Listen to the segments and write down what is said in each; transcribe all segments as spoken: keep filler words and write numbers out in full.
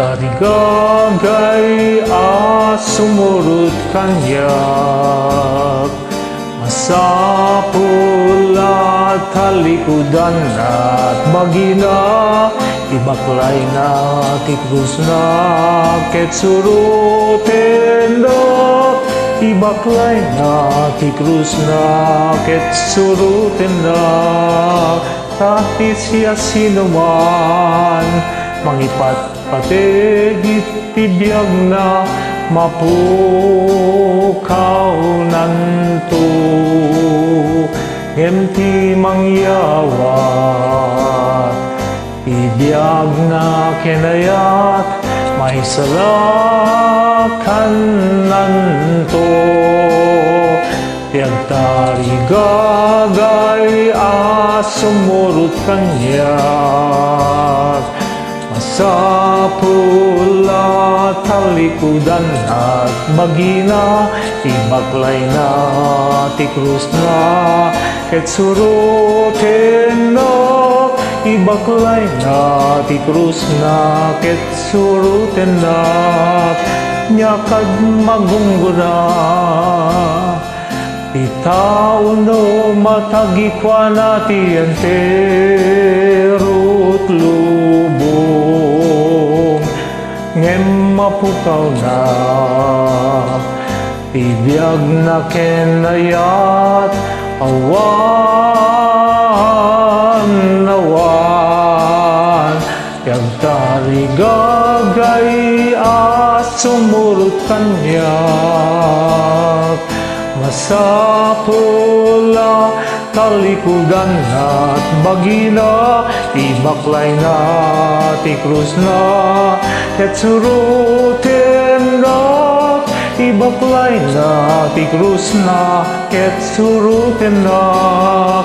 Tarigagay a sumurot kaniak, masapul a talikudannak bagina, ibaklayna ti krusna ket surotennak, ibaklayna ti krusna ket surotennak, ta ti siasinoman mangipat pateg iti biagna, mapukawnanto. Ngem ti mangyawat ti biagna ken ayat, maisalakannanto. Ti agtarigagay a sumurot kaniak, masapul a talikudannak bagina, ibaklayna ti krusna ket surotennak, ibaklayna ti krusna ket surotennak. Niakad magunggona ti tao no matagikuana ti enterot lubong, ngem mapukawna ti biagna ken ayat. Awan, awan, ti agtarigagay a sumurot kaniak. Masapul a talikudannak bagina, ibaklayna ti krusna ket surotennak, ibaklayna ti krusna ket surotennak.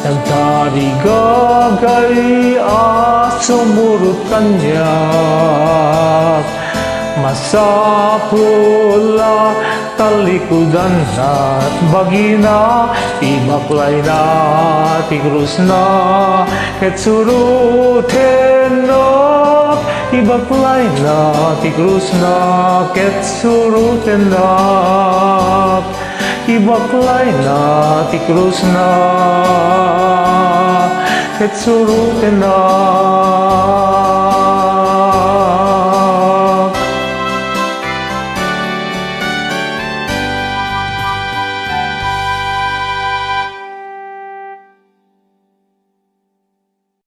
Nagtarigagay a sumurot kaniak, masapul a talikudannak bagina, ibaklayna ti krusna ket surotennak, ibaklayna ti krusna ket surotennak, ibaklayna ti krusna ket surotennak.